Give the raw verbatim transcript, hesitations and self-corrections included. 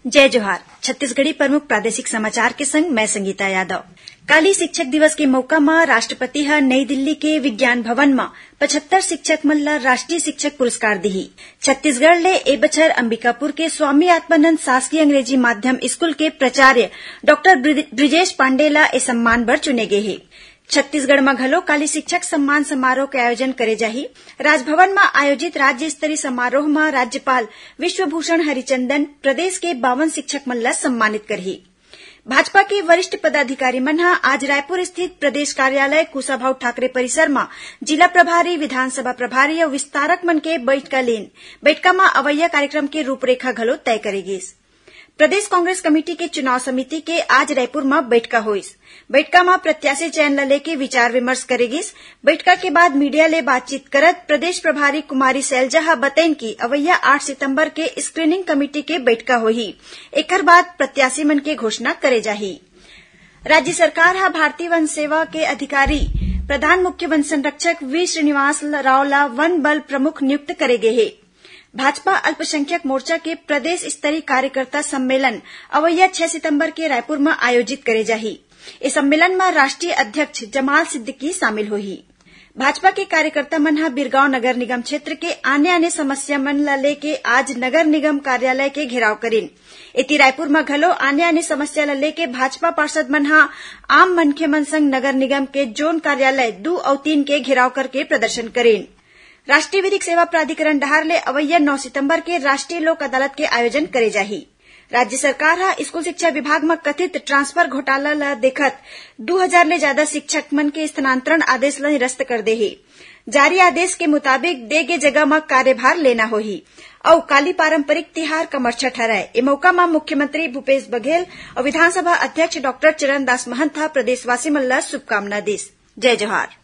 जय जोहार। छत्तीसगढ़ी प्रमुख प्रादेशिक समाचार के संग मैं संगीता यादव। काली शिक्षक दिवस के मौका म राष्ट्रपति ह नई दिल्ली के विज्ञान भवन म पचहत्तर शिक्षक मन ल राष्ट्रीय शिक्षक पुरस्कार दिही। छत्तीसगढ़ ले ए बछर अंबिकापुर के स्वामी आत्मानंद शासकीय अंग्रेजी माध्यम स्कूल के प्राचार्य डॉक्टर ब्रिज-, ब्रिजेश पांडे ल ए सम्मान बर चुने गे हे। छत्तीसगढ़ म घलो काली शिक्षक सम्मान समारोह के आयोजन करे जाही। राजभवन म आयोजित राज्य स्तरीय समारोह म राज्यपाल विश्वभूषण हरिचंदन प्रदेश के बावन शिक्षक मन ल सम्मानित करही। भाजपा के वरिष्ठ पदाधिकारी मन ह आज रायपुर स्थित प्रदेश कार्यालय कुशाभाऊ ठाकरे परिसर म जिला प्रभारी, विधानसभा प्रभारी अउ विस्तारक मन के बैठका लीन। बैठका म अवइया कार्यक्रम के रूपरेखा घलो तय करे गिस। प्रदेश कांग्रेस कमेटी के चुनाव समिति के आज रायपुर म बैठका होइस। बैठका म प्रत्याशी चयन ल लेके विचार विमर्श करे गिस। बैठका के बाद मीडिया ले बातचीत करत प्रदेश प्रभारी कुमारी सैलजा ह बतइन कि अवइया आठ सितंबर के स्क्रीनिंग कमेटी के बैठका होही। एकर बाद प्रत्याशी मन के घोषणा करे जाही। राज्य सरकार ह भारतीय वन सेवा के अधिकारी प्रधान मुख्य वन संरक्षक वी श्रीनिवास राव ल वन बल प्रमुख नियुक्त करे गे हे। भाजपा अल्पसंख्यक मोर्चा के प्रदेश स्तरीय कार्यकर्ता सम्मेलन अवइया छह सितंबर के रायपुर म आयोजित करे जाही। ए सम्मेलन म राष्ट्रीय अध्यक्ष जमाल सिद्दीकी शामिल होही। भाजपा के कार्यकर्ता मन ह बिरगांव नगर निगम क्षेत्र के आने-आने समस्या मन ल लेके आज नगर निगम कार्यालय के घेराव करिन। एती रायपुर म घलो आने-आने समस्या ल लेके भाजपा पार्षद मन ह आम मनखे मन संग नगर निगम के जोन कार्यालय दू अउ तीन के घेराव करके प्रदर्शन करिन। राष्ट्रीय विधिक सेवा प्राधिकरण डहार ले अवइया नौ सितंबर के राष्ट्रीय लोक अदालत के आयोजन करे जाही। राज्य सरकार ह स्कूल शिक्षा विभाग म कथित ट्रांसफर घोटाला ल देखत दू हजार ले जादा शिक्षक मन के स्थानांतरण आदेश ल निरस्त कर दे हे। जारी आदेश के मुताबिक दे गे जगह म कार्यभार लेना होही अउ काली पारंपरिक तिहार कमरछठ हरय। ए मौका म मुख्यमंत्री भूपेश बघेल अउ विधानसभा अध्यक्ष डॉक्टर चरणदास महंत ह प्रदेशवासी मन ल शुभकामना दिस। जय जोहार।